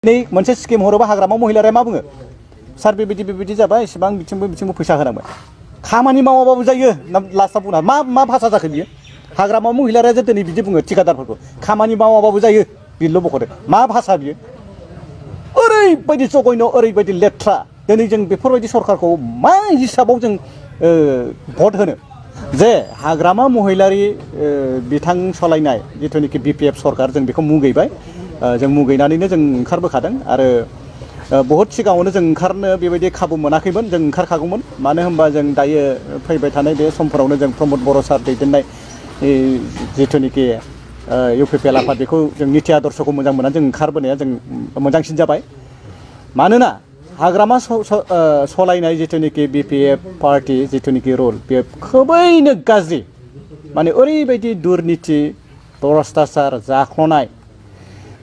नै मोनसे स्किम हरोबा हाग्रामा महिलारिया मा बुङो सार बेबायदि जाबाय इसेबां बिथिंबो फैसा होनांबाय खामानि मावाबाबो जायो लास्टआव बुंना मा भाषा जाखो बियो हाग्रामा महिलारिया जे दिनै बिदि बुङो थिकादारफोरखौ खामानि मावाबाबो जायो बिल' बख'दो मा भाषा बियो ओरैबायदि जगयन' ओरैबायदि लेथ्रा दिनै जों बेफोरबायदि सरकारखौ मा हिसाबाव जों भट होनो जे हाग्रामा महिलारि बिथां सालायनाय जिथुनिखि बिपिएफ सरकार जों बेखौ मुगैबाय जों मुगैनानैनो जों ओंखारबोखादों आरो बहुत सिगाङावनो जों ओंखारनो बेबायदि खाबु मोनाखैमोन जों ओंखारखागौमोन मानो होनबा जों दायो फैबाय थानाय बे समफोरावनो जों प्रमद बर' सार दैदेननाय जिथुनिखि इउपिपिएल आफाद बेखौ जों निति आदर्शखौ मोजां मोननानै जों ओंखारबोनाया जों मोजांसिन जाबाय मानोना हाग्रामा सालायनाय जिथुनिखि बिपिएफ पार्टी जिथुनिखि रुल बे खोबैनो गाज्रि माने ओरैबायदि दुर्निति भ्रष्टाचार जाख्ल'नाय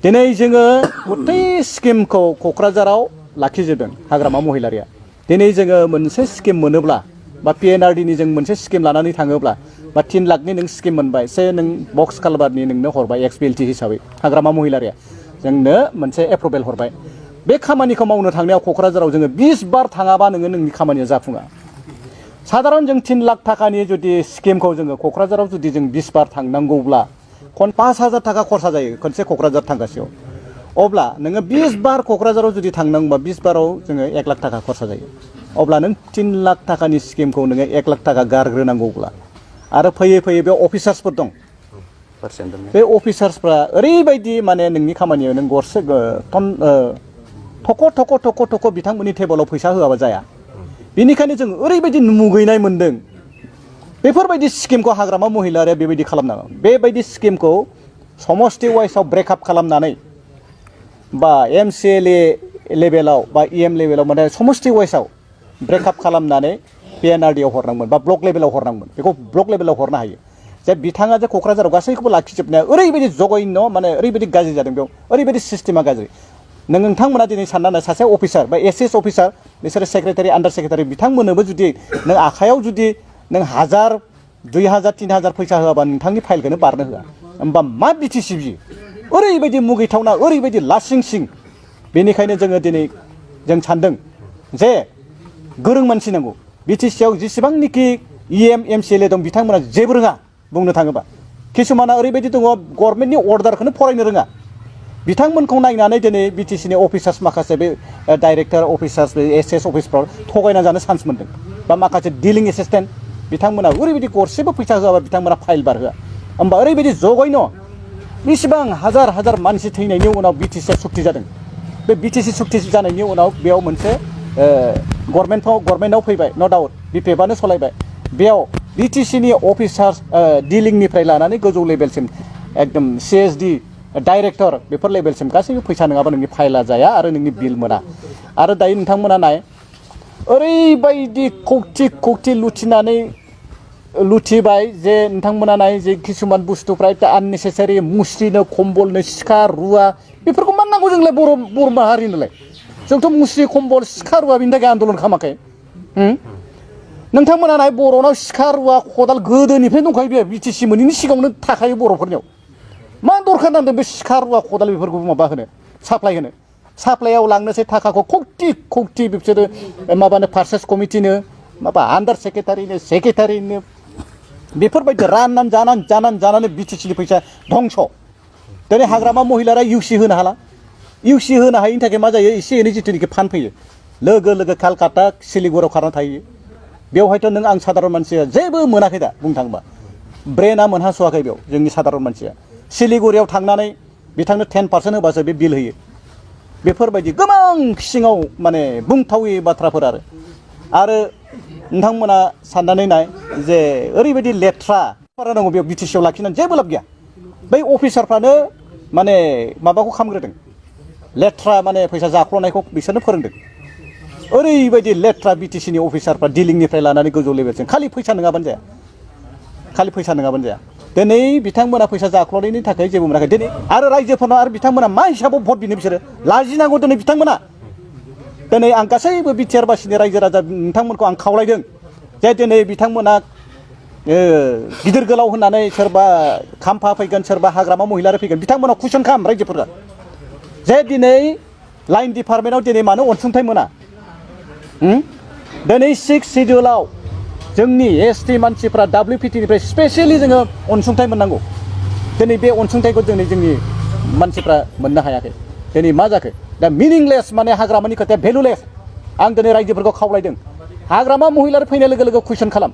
दिनै जोङो गथै स्किमखौ क'क्राझाराव लाखिजोबदों हाग्रामा महिलारिया दिनै जोङो मोनसे स्किम मोनोब्ला बा पिएनआरडिनि जों मोनसे स्किम लानानै थाङोब्ला बा 3 लाखनि नों स्किम मोनबाय से नों बक्स कालभारनि नोंनो हरबाय एक्सबिएलटि हिसाबै हाग्रामा महिलारिया जोंनो मोनसे एप्रुभेल हरबाय बे खामानिखौ मावनो थांनायाव क'क्राझाराव जोङो 20 बार थाङाबा नोंनि खामानिया जाफुङा साधारन जों 3 लाख थाखानि जुदि स्किमखौ जोङो क'क्राझाराव जुदि जों 20 बार थांनांगौब्ला 5,000 थाखा खरसा जायो खनसे क'क्राझार थांगासेयाव अब्ला नोङो 20 बार क'क्राझाराव जुदि थांनांगौबा 20 बाराव जोङो 1 लाख थाखा खरसा जायो अब्ला नों 3 लाख थाखानि स्किमखौ नोङो 1 लाख थाखा गारग्रोनांगौब्ला आरो फैयै फैयै बे अफिसार्सफोर दं बे अफिसार्सफ्रा ओरैबायदि माने नोंनि खामानियाव नों गरसे थख' बिथांमोननि टेबोलाव फैसा होआबा जाया बेनिखायनो जों ओरैबायदि मुगैनाय मोनदों बेफोरबायदि स्किमखौ हाग्रामा महिलारिया बेबायदि खालामनाङा बेबायदि स्किमखौ समष्टि वाइसआव ब्रेकआप खालामनानै बा एमसिएलए लेभेलाव बा इएम लेभेलाव माने समष्टि वाइसआव ब्रेकआप खालामनानै पिएनआरडिआव हरनांगोन बा ब्लक लेभेलाव हरनांगोन बेखौ ब्लक लेभेलाव हरनो हायो जे बिथाङा जे क'क्राझाराव गासैखौबो लाखिजोबनाया ओरैबायदि जगयन' माने ओरैबायदि गाज्रि जादों बेयाव ओरैबायदि सिस्टेमा गाज्रि नोंथांमोना दिनै सानना सासे अफिसार बा एसएस अफिसार बिसोरो सेक्रेटारि आन्डार सेक्रेटारि बिथांमोननोबो जुदि नों आखायाव जुदि नों 1000 2000 3000 फैसा होआबा नोंथांनि फाइलखौनो बारनो होआ होमबा मा बिटिसि बियो ओरैबायदि मुगैथावना ओरैबायदि लासिंसिं बेनिखायनो जोङो दिनै जों सानदों जे गोरों मानसि नांगौ बिटिसिआव जेसेबांनिखि इएम एमसिएलए दं बिथांमोना जेबो रोङा बुंनो थाङोबा किसुमाना ओरैबायदि दङ गभर्नमेन्टनि अर्डारखौनो फरायनो रोङा बिथांमोनखौ नायनानै दिनै बिटिसिनि अफिसार्स माखासे बे डाइरेक्टर अफिसार्स एसएस अफिसफ्राव थगायना जानो चान्स मोन्दों बा माखासे डिलिं एसिस्टेन्ट बिथांमोना ओरैबायदि गरसेबो फैसा होआबा बिथांमोना फाइल बारहोआ होमबा ओरैबायदि जगयन' बेसेबां हाजार मानसि थैनायनि उनाव बिटिसिआ सुक्ति जादों बे बिटिसि सुक्ति जानायनि उनाव बेयाव मोनसे गभर्नमेन्टआव फैबाय न' डाउट बिपिएफआनो सालायबाय बेयाव बिटिसिनि अफिसार्स डिलिंनिफ्राय लानानै गोजौ लेभेलसिम एकदम सिएसडि डाइरेक्टर बेफोर लेभेलसिम गासैबो फैसा नङाबा नोंनि फाइला जाया आरो नोंनि बिल मोना आरो दायो नोंथांमोना नाय ओरैबायदि खौथि लुथिबाय जे नोंथांमोना नाय जे किसुमान बुस्थुफ्रा आननेसेसारि मुस्रिनो खम्बलनो सिखा रुवा बेफोरखौ मा नांगौ जोंलाय बर' माहारिनोलाय जोंथ' मुस्रि खम्बल सिखा रुवा बिनि थाखाय आन्दलन खालामाखै नोंथांमोना नाय बर'नाव सिखा रुवा खदाल गोदोनिफ्राय दंखायो बे बिटिसि मोनैनि सिगाङावनो थाखायो बर'फोरनियाव मा दरखार नांदों बे सिखा रुवा खदाल बेफोरखौ माबा होनो साप्लाइ होनो साप्लाइआव लांनोसै थाखाखौ खौथि बिसोरो माबानो पार्चेस कमिटिनो माबा आन्डार सेक्रेटारिनो बेफोरबायदि जानानै बिटिसिनि फैसा धंस' दिनै हाग्रामा महिलारा इउसि होनो हाला इउसि होनो हायिनि थाखाय मा जायो एसे एनै जिथुनिखि फान्ड फैयो लोगो कालकाता सिलिगुरियाव खारना थायो बेवहायथ' नों आं साधारन मानसिया जेबो मोनाखै दा बुंनो थाङोबा ब्रेना मोनहास'वाखै बेयाव जोंनि साधारन मानसिया सिलिगुरियाव थांनानै बिथांनो 10% होबासो बे बिल होयो बेफोरबायदि गोबां सिङाव माने बुंथावै बाथ्राफोर आरो नोंथांमोना साननानै नाय जे ओरैबायदि लेथ्रा फरायनांगौ बेयाव बिटिसिआव लाखिनानै जेबो लाब गैया बै अफिसारफ्रानो माने माबाखौ खामग्रोदों लेथ्रा माने फैसा जाख्ल'नायखौ बिसोरनो फोरोंदों ओरैबायदि लेथ्रा बिटिसिनि अफिसारफ्रा डिलिंनिफ्राय लानानै गोजौ लेभेलसिम खालि फैसा नङाबानो जाया दिनै बिथांमोना फैसा जाख्ल'नायनि थाखाय जेबो मोनाखै दिनै आरो रायजोफोरनाव आरो बिथांमोना मा हिसाबाव भट बिनो बिसोरो लाजिनांगौ दिनै बिथांमोना दिनै आं गासैबो बिटिआर बासिनि रायजो राजा नोंथांमोनखौ आं खावलायदों जे दिनै बिथांमोना गिदिर गोलाव होननानै सोरबा खाम्फा फैगोन सोरबा हाग्रामा महिलारि फैगोन बिथांमोनाव कुइसन खालाम रायजोफोरा जे दिनै लाइन डिपार्टमेन्टआव दिनै मानो अनसुंथाइ मोना दिनै 6 सिडिउलाव जोंनि एसटि मानसिफ्रा WPTनिफ्राय स्पेसियेलि जोङो अनसुंथाइ मोननांगौ दिनै बे अनसुंथाइखौ जोंनि मानसिफ्रा मोननो हायाखै दिनै मा जाखो दा मिनिंलेस माने हाग्रामानि खोथाया भेलुलेस आं दिनै रायजोफोरखौ खावलायदों हाग्रामा महिलारि फैनाय लोगो लोगो कुइसन खालाम